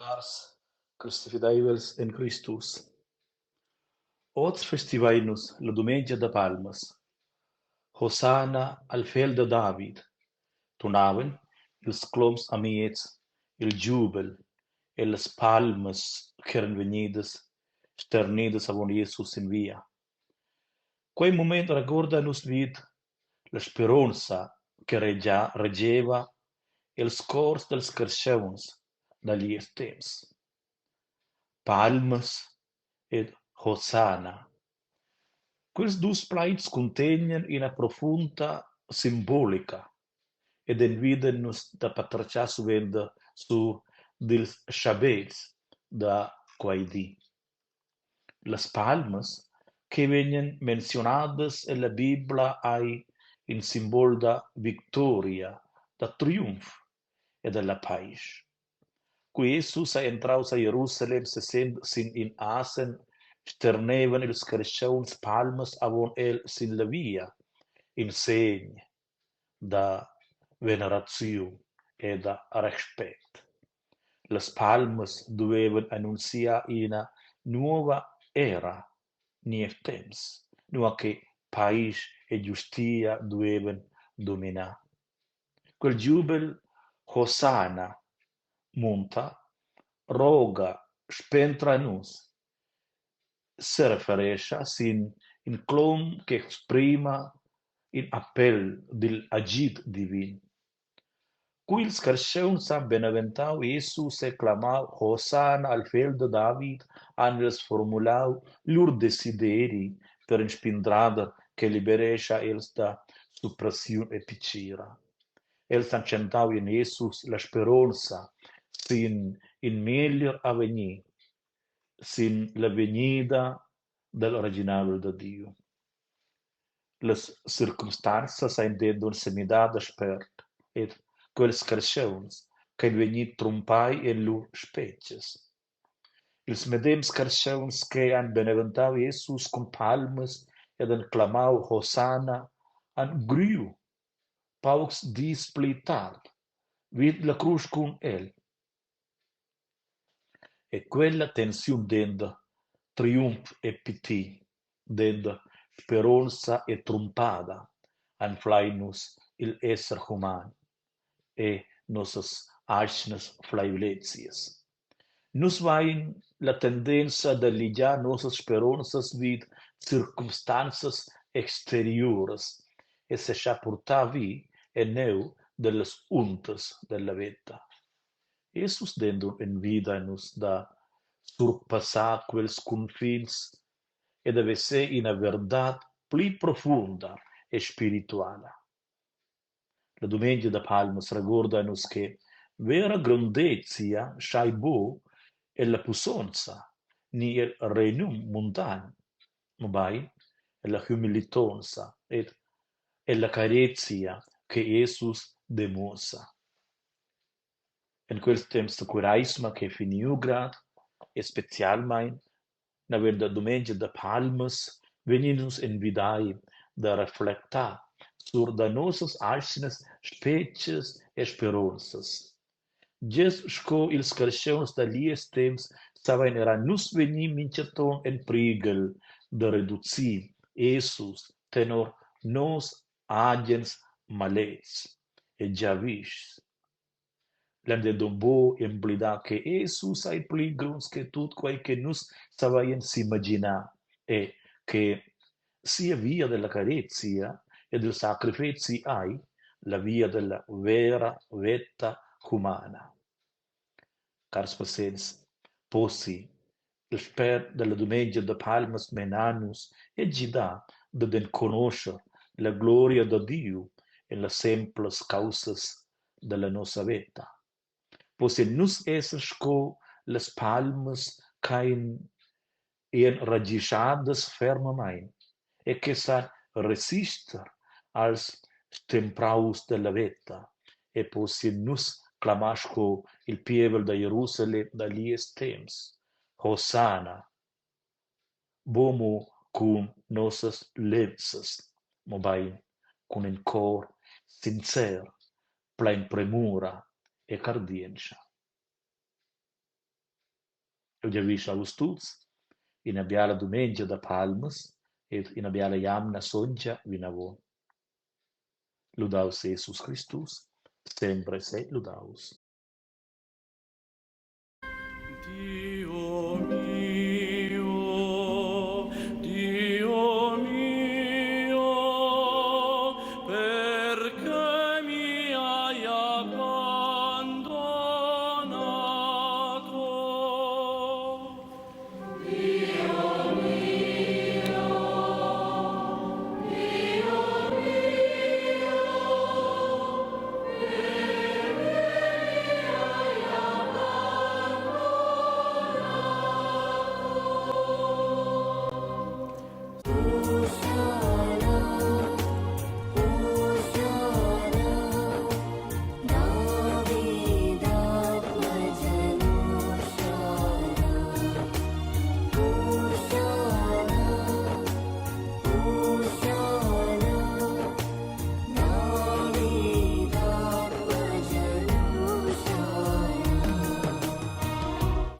Cars cristifideivels en Cristus. Oz festivein nus la dumengia da palmas. Hosanna al fegl da David, tunavan ils cloms amiez il giubel e las palmas ch'eran vegnidas sternidas avon Jesus sin via. Quei mument regorda nus vid la speronza che regia regeva els cors dals carstgauns da gliez temps. Palmas ed Hosanna. Quels dus plaids cuntegnan ina profunda simbolica ed envidan nus da patratgar suvent sur dils schabetgs da quei di. Las palmas che vegnan menziunadas ella bibla ei in simbol da victoria, da triumf e dalla paisch. Cu Jesus ei entraus a Jerusalem sesend sin in asen, sternevan ils carstgauns palmas avon el sin la via, in segn da veneraziun e da respect. Las palmas duevan annunziar ina nova era, niev temps, nua che paisch e giustia duevan dominar. Quel giubel Hosanna munta roga spentra nus, sereferescha sin in clom che exprima in appel digl agid divin. Cu ils carstgauns han beneventau Jesus e clamau Hosanna al fegl da David, han els formulau lur desideri per in spindrader che liberescha els da suppressiun e pitgira. Els han tschentau en Jesus la speronza sin in meglier avegnir, sin la vegnida dal reginavel da Diu. Las circumstanzas ein denton semidadas spert ed quels carstgauns ch'ein vegni trumpai en lur spetgas. Ils medems carstgauns che han beneventau Jesus cun palmas ed han clamau Hosanna han griu paucs dis pli tard vid la crusch cun el. E quella tensiun denter triumf e piti, denter speronza e trumpada anflein nus igl esser human e nossas atgnas fleivlezias. Nus vein la tendenza da ligiar nossas speronzas vid circumstanzas exteriuras e seschar purtar vi e neu dallas undas dalla veta. Jesus denton envida nus da surpassar quels cunfins e da veser ina verdad pli profunda e spirituala. La dumengia da palmas regorda nus che vera grondezia schai buc ella pussonza ni el renum mundan, mobein ella humilitonza ed ella carezia che Jesus demuossa. En quels temps da cureisma ch'ei finiu grad e specialmein naven da dumengia da palmas vegnin nus envidai da reflectar sur da nossas atgnas specias e speronzas. Gest sco ils carstgauns da gliez temps savein era nus vegnir mintgaton en prighel da reducir Jesus tenor nos agens maletgs e giavischs. Lein denton buc emblidar che Jesus ei pli gronds che tut quei che nus saveien s'imaginar e che sia via della carezia e dil sacrifeci ei la via della vera veta humana. Cars pazients, possi il spért dalla dumengia da palmas menar nus e gidar dad enconoscher la gloria da Diu en las semplas caussas dalla nossa veta. Possien nus esser sco las palmas ch'ein enragischadas fermamein e che san resister als stempraus dalla veta e possien nus clamar sco il pievel da Jerusalem da gliez temps: Hosanna! Buc mo cun nossas levzas, mobein cun in cor sincer, plein premura e cardientscha. Jeu giavischel a vus tuts ina biala dumengia da palmas ed ina biala jamna sontga vinavon. Ludaus Jesus Cristus, sempre sei ludaus. Dio.